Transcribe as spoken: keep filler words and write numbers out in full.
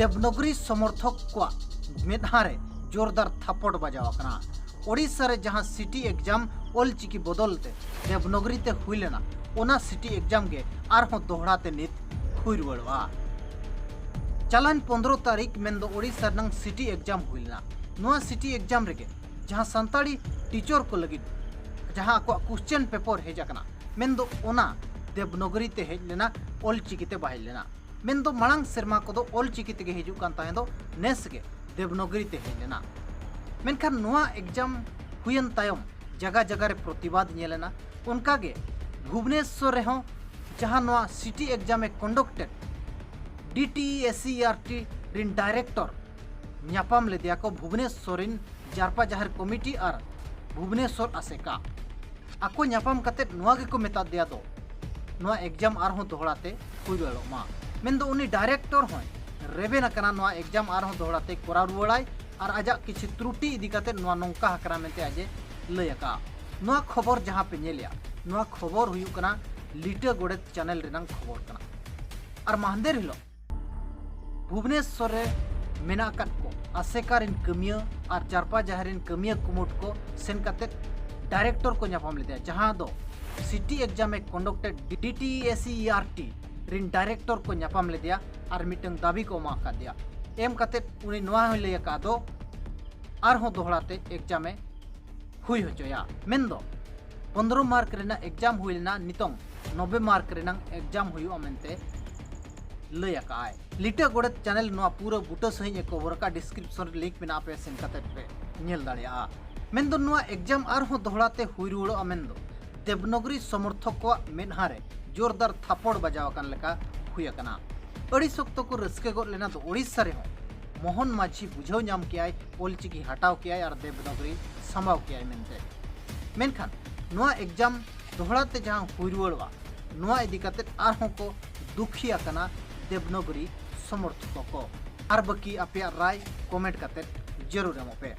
ᱫᱮᱵᱽᱱᱟᱜᱽᱨᱤ ᱥᱚᱢᱚᱨᱛᱷᱚᱠ ᱠᱚᱣᱟᱜ ᱢᱮᱫᱦᱟ ᱨᱮ ᱡᱳᱨᱫᱟᱨ ᱛᱷᱟᱯᱚᱲ ᱵᱟᱡᱟᱣ ᱟᱠᱟᱱᱟ᱾ ᱳᱰᱤᱥᱟ ᱨᱮ ᱡᱟᱦᱟᱸ ᱥᱤᱴᱤ ᱮᱠᱡᱟᱢ ᱚᱞᱪᱤᱠᱤ ᱵᱚᱫᱚᱞ ᱛᱮ ᱫᱮᱵᱽᱱᱟᱜᱽᱨᱤ ᱛᱮ ᱦᱩᱭ ᱞᱮᱱᱟ, ᱚᱱᱟ ᱥᱤᱴᱤ ᱮᱠᱡᱟᱢ ᱜᱮ ᱟᱨᱦᱚᱸ ᱫᱚᱦᱲᱟ ᱛᱮ ᱱᱤᱛ ᱦᱩᱭ ᱨᱩᱣᱟᱹᱲᱚᱜᱼᱟ᱾ ᱪᱟᱞᱟᱣᱮᱱ ᱯᱚᱱᱫᱽᱨᱚ ᱛᱟᱹᱨᱤᱠᱷ, ᱢᱮᱱᱫᱚ ᱳᱰᱤᱥᱟ ᱨᱮᱱᱟᱝ ᱥᱤᱴᱤ ᱮᱠᱡᱟᱢ ᱦᱩᱭ ᱞᱮᱱᱟ᱾ ᱱᱚᱣᱟ ᱥᱤᱴᱤ ᱮᱠᱡᱟᱢ ᱨᱮᱜᱮ ᱡᱟᱦᱟᱸ ᱥᱟᱱᱛᱟᱲᱤ ᱴᱤᱪᱚᱨ ᱠᱚ ᱞᱟᱹᱜᱤᱫ ᱡᱟᱦᱟᱸ ᱟᱠᱚᱣᱟᱜ ᱠᱚᱥᱪᱮᱱ ᱯᱮᱯᱚᱨ ᱦᱮᱡ ᱟᱠᱟᱱᱟ, ᱢᱮᱱᱫᱚ ᱚᱱᱟ ᱫᱮᱵᱽᱱᱟᱜᱽᱨᱤ ᱛᱮ ᱦᱮᱡ ᱞᱮᱱᱟ, ᱚᱞᱪᱤᱠᱤ ᱛᱮ ᱵᱟᱭ ᱦᱮᱡ ᱞᱮᱱᱟ᱾ ᱢᱮᱱᱫᱚ ᱢᱟᱲᱟᱝ ᱥᱮᱨᱢᱟ ᱠᱚᱫᱚ ᱚᱞᱪᱤᱠᱤ ᱛᱮᱜᱮ ᱦᱤᱡᱩᱜ ᱠᱟᱱ ᱛᱟᱦᱮᱸ ᱫᱚ, ᱱᱮᱥ ᱜᱮ ᱫᱮᱵᱽᱱᱟᱜᱽᱨᱤ ᱛᱮ ᱦᱮᱡ ᱞᱮᱱᱟ᱾ ᱢᱮᱱᱠᱷᱟᱱ ᱱᱚᱣᱟ ᱮᱠᱡᱟᱢ ᱦᱩᱭᱮᱱ ᱛᱟᱭᱚᱢ ᱡᱟᱜᱟ ᱡᱟᱜᱟ ᱨᱮ ᱯᱨᱚᱛᱤᱵᱟᱫ ᱧᱮᱞ ᱮᱱᱟ᱾ ᱚᱱᱠᱟᱜᱮ ᱵᱷᱩᱵᱽᱱᱮᱥᱚᱨ ᱨᱮᱦᱚᱸ ᱡᱟᱦᱟᱸ ᱱᱚᱣᱟ ᱥᱤᱴᱤ ᱮᱠᱡᱟᱢ ᱮ conducted, D T E S E R T ᱨᱤᱱ ᱰᱟᱭᱨᱮᱠᱴᱚᱨ ᱧᱟᱯᱟᱢ ᱞᱮᱫᱮᱭᱟ ᱠᱚ ᱵᱷᱩᱵᱽᱱᱮᱥᱚᱨ ᱨᱤᱱ ᱡᱟᱨᱯᱟ ᱡᱟᱦᱮᱨ ᱠᱚᱢᱤᱴᱤ ᱟᱨ ᱵᱷᱩᱵᱽᱱᱮᱥᱚᱨ ᱟᱥᱮᱠᱟ᱾ ᱟᱠᱚ ᱧᱟᱯᱟᱢ ᱠᱟᱛᱮ ᱱᱚᱣᱟ ᱜᱮᱠᱚ ᱢᱮᱛᱟᱫ ᱫᱮᱭᱟ ᱫᱚ, ᱱᱚᱣᱟ ᱮᱠᱡᱟᱢ ᱟᱨᱦᱚᱸ ᱫᱚᱦᱲᱟ ᱛᱮ ᱦᱩᱭ ᱨᱩᱣᱟᱹᱲᱚᱜ ᱢᱟ᱾ ᱢᱮᱱᱫᱚ ᱩᱱᱤ ᱰᱟᱭᱨᱮᱠᱴᱚᱨ ᱦᱚᱸᱭ ᱨᱮᱵᱮᱱ ᱟᱠᱟᱱᱟ ᱱᱚᱣᱟ ᱮᱠᱡᱟᱢ ᱟᱨᱦᱚᱸ ᱫᱚᱦᱲᱟ ᱛᱮ ᱠᱚᱨᱟᱣ ᱨᱩᱣᱟᱹᱲᱟᱭ, ᱟᱨ ᱟᱡᱟᱜ ᱠᱤᱪᱷᱩ ᱛᱨᱩᱴᱤ ᱤᱫᱤ ᱠᱟᱛᱮ ᱱᱚᱣᱟ ᱱᱚᱝᱠᱟ ᱟᱠᱟᱱᱟ ᱢᱮᱱᱛᱮ ᱟᱡ ᱮ ᱞᱟᱹᱭ ᱟᱠᱟᱫᱼᱟ᱾ ᱱᱚᱣᱟ ᱠᱷᱚᱵᱚᱨ ᱡᱟᱦᱟᱸ ᱯᱮ ᱧᱮᱞᱮᱜᱼᱟ, ᱱᱚᱣᱟ ᱠᱷᱚᱵᱚᱨ ᱦᱩᱭᱩᱜ ᱠᱟᱱᱟ ᱞᱤᱴᱟᱹ ᱜᱚᱰᱮᱛ ᱪᱮᱱᱮᱞ ᱨᱮᱱᱟᱝ ᱠᱷᱚᱵᱚᱨ ᱠᱟᱱᱟ᱾ ᱟᱨ ᱢᱟᱦᱫᱮᱨ ᱦᱤᱞᱳᱜ ᱵᱷᱩᱵᱽᱱᱮᱥᱚᱨ ᱨᱮ ᱢᱮᱱᱟᱜ ᱟᱠᱟᱫ ᱠᱚ ᱟᱥᱮᱠᱟ ᱨᱤᱱ ᱠᱟᱹᱢᱤᱭᱟᱹ ᱟᱨ ᱡᱟᱨᱯᱟ ᱡᱟᱦᱮᱨ ᱨᱤᱱ ᱠᱟᱹᱢᱤᱭᱟᱹ ᱠᱩᱢᱩᱴ ᱠᱚ ᱥᱮᱱ ᱠᱟᱛᱮ ᱰᱟᱭᱨᱮᱠᱴᱚᱨ ᱠᱚ ᱧᱟᱯᱟᱢ ᱞᱮᱫᱮᱭᱟ, ᱡᱟᱦᱟᱸ ᱫᱚ ᱥᱤᱴᱤ ᱮᱠᱡᱟᱢ ᱮ conducted D T E S E R T ᱨᱤᱱ ᱰᱟᱭᱨᱮᱠᱴᱚᱨ ᱠᱚ ᱧᱟᱯᱟᱢ ᱞᱮᱫᱮᱭᱟ ᱟᱨ ᱢᱤᱫᱴᱟᱝ ᱫᱟᱹᱵᱤ ᱠᱚ ᱮᱢᱟ ᱟᱠᱟᱫᱮᱭᱟ᱾ ᱮᱢ ᱠᱟᱛᱮ ᱩᱱᱤ ᱱᱚᱣᱟ ᱦᱚᱸᱭ ᱞᱟᱹᱭ ᱟᱠᱟᱫ ᱫᱚ, ᱟᱨᱦᱚᱸ ᱫᱚᱦᱲᱟ ᱛᱮ ᱮᱠᱡᱟᱢ ᱮ ᱦᱩᱭ ᱦᱚᱪᱚᱭᱟ᱾ ᱢᱮᱱᱫᱚ ᱯᱚᱱᱫᱽᱨᱚ ᱢᱟᱨᱠ ᱨᱮᱱᱟᱜ ᱮᱠᱡᱟᱢ ᱦᱩᱭ ᱞᱮᱱᱟ, ᱱᱤᱛᱚᱝ ᱱᱚᱵᱵᱳᱭ ᱢᱟᱨᱠ ᱨᱮᱱᱟᱜ ᱮᱠᱡᱟᱢ ᱦᱩᱭᱩᱜᱼᱟ ᱢᱮᱱᱛᱮ ᱞᱟᱹᱭ ᱟᱠᱟᱫᱼᱟᱭ᱾ ᱞᱤᱴᱟᱹ ᱜᱚᱰᱮᱛ ᱪᱮᱱᱮᱞ ᱱᱚᱣᱟ ᱯᱩᱨᱟᱹ ᱵᱩᱴᱟᱹ ᱥᱟᱺᱦᱤᱡ ᱮ ᱠᱚᱵᱷᱚᱨ ᱟᱠᱟᱫ, ᱰᱤᱥᱠᱨᱤᱯᱥᱚᱱ ᱨᱮ ᱞᱤᱝᱠ ᱢᱮᱱᱟᱜᱼᱟ, ᱯᱮ ᱥᱮᱱ ᱠᱟᱛᱮ ᱯᱮ ᱧᱮᱞ ᱫᱟᱲᱮᱭᱟᱜᱼᱟ᱾ ᱢᱮᱱᱫᱚ ᱱᱚᱣᱟ ᱮᱠᱡᱟᱢ ᱟᱨᱦᱚᱸ ᱫᱚᱦᱲᱟ ᱛᱮ ᱦᱩᱭ ᱨᱩᱣᱟᱹᱲᱚᱜᱼᱟ ᱢᱮᱱᱫᱚ ᱫᱮᱵᱽᱱᱟᱜᱽᱨᱤ ᱥᱚᱢᱚᱨᱛᱷᱚᱠ ᱠᱚᱣᱟᱜ ᱢᱮᱫᱦᱟ ᱨᱮ ᱡᱳᱨᱫᱟᱨ ᱛᱷᱟᱯᱚᱲ ᱵᱟᱡᱟᱣ ᱟᱠᱟᱱ ᱞᱮᱠᱟ ᱦᱩᱭ ᱟᱠᱟᱱᱟ᱾ ᱟᱹᱰᱤ ᱥᱚᱠᱛᱚ ᱠᱚ ᱨᱟᱹᱥᱠᱟᱹ ᱜᱚᱫ ᱞᱮᱱᱟ ᱫᱚ ᱳᱰᱤᱥᱟ ᱨᱮᱦᱚᱸ ᱢᱳᱦᱚᱱ ᱢᱟᱹᱡᱷᱤ ᱵᱩᱡᱷᱟᱹᱣ ᱧᱟᱢ ᱠᱮᱜᱼᱟᱭ ᱚᱞᱪᱤᱠᱤ ᱦᱟᱴᱟᱣ ᱠᱮᱜᱼᱟᱭ ᱟᱨ ᱫᱮᱵᱽᱱᱟᱜᱽᱨᱤ ᱥᱟᱢᱵᱟᱣ ᱠᱮᱜᱼᱟᱭ ᱢᱮᱱᱛᱮ᱾ ᱢᱮᱱᱠᱷᱟᱱ ᱱᱚᱣᱟ ᱮᱠᱡᱟᱢ ᱫᱚᱦᱲᱟ ᱛᱮ ᱡᱟᱦᱟᱸ ᱦᱩᱭ ᱨᱩᱣᱟᱹᱲᱚᱜᱼᱟ, ᱱᱚᱣᱟ ᱤᱫᱤ ᱠᱟᱛᱮ ᱟᱨᱦᱚᱸ ᱠᱚ ᱫᱩᱠᱷᱤ ᱟᱠᱟᱱᱟ ᱫᱮᱵᱽᱱᱟᱜᱽᱨᱤ ᱥᱚᱢᱚᱨᱛᱷᱚᱠ ᱠᱚ᱾ ᱟᱨ ᱵᱟᱹᱠᱤ ᱟᱯᱮᱭᱟᱜ ᱨᱟᱭ ᱠᱚᱢᱮᱱᱴ ᱠᱟᱛᱮ ᱡᱟᱹᱨᱩᱲ ᱮᱢᱚᱜ ᱯᱮ᱾